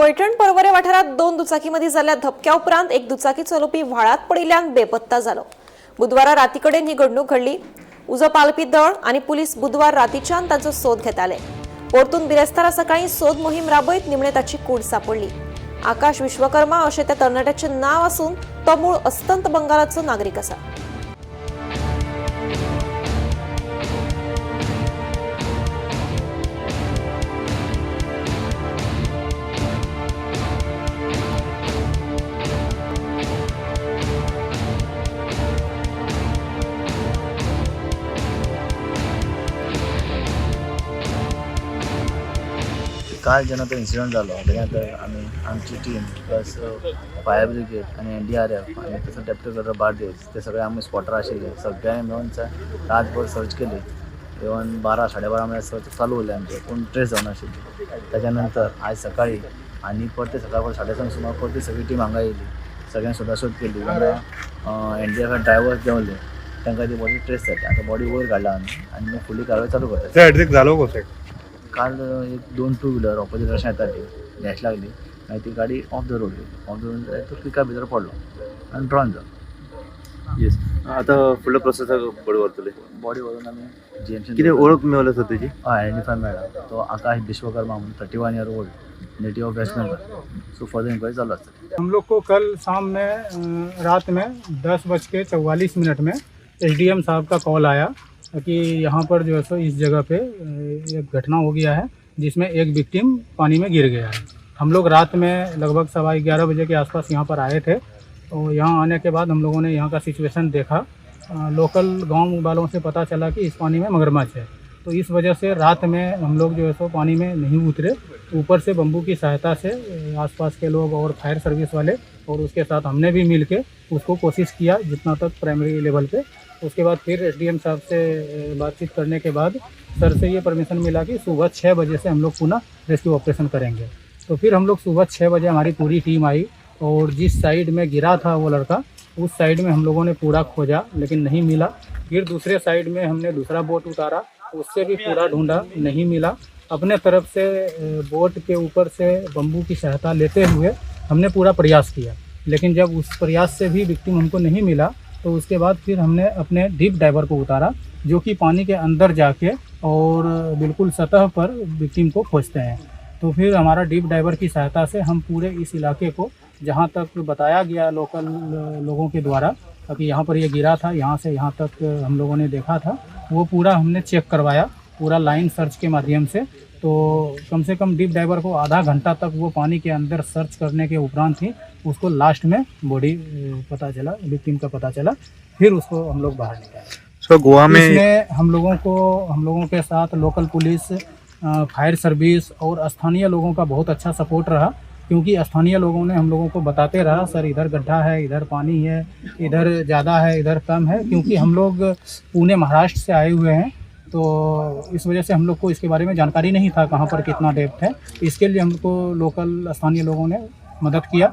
पैठण पर्वरे वाठारात दोन दुचाकीमध्ये जाल्ल्या धपक्या उपरांत एक दुचाकी चलोवपी व्हाळात पडिल्ल्यान बेपत्ता जालो. बुधवारा रातीकडेन ही घडणूक घडली. उजो पालपी दळ आनी पुलीस बुधवार रातीच्यान तांचो सोद घेताले. परतून बिरेस्तारा सकाळी सोद मोहीम राबयत निमणे ताची कूड सापडली. आकाश विश्वकर्मा अशें त्या तरणाट्याचें नांव आसून तो मूळ अस्तंत बंगालाचो नागरीक आसा. काल जेन्ना तो इन्सिडंट जालो तेन्ना तर आमी आमची टीम प्लस फायर ब्रिगेड आनी एन डी आर एफ आनी तसो डेप्युटी कलेक्टर बार्देस ते सगळे आमी स्पॉटार आशिल्ले. सगळ्यांनी मेळून रातभर सर्च केली. इवन 12 12:30 म्हळ्यार सर्च चालू उरलें आमचें, पूण ट्रेस जावनाशिल्ली. ताच्या नंतर आयज सकाळी आनी परते सकाळ 7:30 सुमार परती सगळी टीम हांगा येयली. सगळ्यांनी सोदासोद केली. तेन्ना N D R F driver देंवले, तांकां ती बॉडी ट्रेस जाली. आतां बॉडी वयर काडला आमी आनी मागीर फुडली कारवाय चालू करता. ते ऍक्झिट झालो कसं? काल एक दोन टू व्हिलर ऑपोजीट अशें येताली, डॅश लागली, मागीर ती गाडी ऑफ the road गेली. ऑफ the road तो पिका भितर पडलो आनी ड्रॉन जालो. येस, आता फुडलो प्रोसेस बॉडी व्हरतले. बॉडी व्हरून आमी जी एम सी. कितें ओळख मेवल्या सर तेजी? हय, आयडेंटिफाय मेळ्ळा. तो आकाश विश्वकर्मा म्हणून, 31 year old, native of West Bengal. So further inquiry चालू आसतली. हम लोग को कल शाम में रात में 10:44 में एसडीएम साहब का कॉल आया कि यहाँ पर जो है सो इस जगह पे एक घटना हो गया है जिसमें एक विक्टिम पानी में गिर गया है। हम लोग रात में लगभग 11:15 बजे के आसपास यहाँ पर आए थे और यहाँ आने के बाद हम लोगों ने यहाँ का सिचुएशन देखा। लोकल गांव वालों से पता चला कि इस पानी में मगरमच्छ है, तो इस वजह से रात में हम लोग जो है सो पानी में नहीं उतरे। ऊपर से बम्बू की सहायता से आसपास के लोग और फायर सर्विस वाले और उसके साथ हमने भी मिल के उसको कोशिश किया जितना तक प्राइमरी लेवल पे। उसके बाद फिर एसडीएम साहब से बातचीत करने के बाद सर से ये परमिशन मिला कि सुबह 6 बजे से हम लोग पुनः रेस्क्यू ऑपरेशन करेंगे। तो फिर हम लोग सुबह 6 बजे हमारी पूरी टीम आई और जिस साइड में गिरा था वो लड़का, उस साइड में हम लोगों ने पूरा खोजा लेकिन नहीं मिला। फिर दूसरे साइड में हमने दूसरा बोट उतारा, उससे भी पूरा ढूंढा, नहीं मिला। अपने तरफ से बोट के ऊपर से बम्बू की सहायता लेते हुए हमने पूरा प्रयास किया, लेकिन जब उस प्रयास से भी विक्टिम हमको नहीं मिला तो उसके बाद फिर हमने अपने डीप डाइवर को उतारा, जो कि पानी के अंदर जाके और बिल्कुल सतह पर विक्टिम को खोजते हैं। तो फिर हमारा डीप डाइवर की सहायता से हम पूरे इस इलाके को, जहाँ तक बताया गया लोकल लोगों के द्वारा कि यहाँ पर ये गिरा था, यहाँ से यहाँ तक हम लोगों ने देखा था, वो पूरा हमने चेक करवाया पूरा लाइन सर्च के माध्यम से। तो कम से कम डीप डाइवर को आधा घंटा तक वो पानी के अंदर सर्च करने के उपरांत ही उसको लास्ट में बॉडी पता चला, विक्टिम का पता चला, फिर उसको हम लोग बाहर निकाले। सर, गोवा में इसमें हम लोगों के साथ लोकल पुलिस, फायर सर्विस और स्थानीय लोगों का बहुत अच्छा सपोर्ट रहा, क्योंकि स्थानीय लोगों ने हम लोगों को बताते रहा, सर इधर गड्ढा है, इधर पानी है, इधर ज़्यादा है, इधर कम है। क्योंकि हम लोग पुणे महाराष्ट्र से आए हुए हैं, तो इस वजह से हम लोग को इसके बारे में जानकारी नहीं था कहाँ पर कितना डेप्थ है। इसके लिए हमको लोकल स्थानीय लोगों ने मदद किया।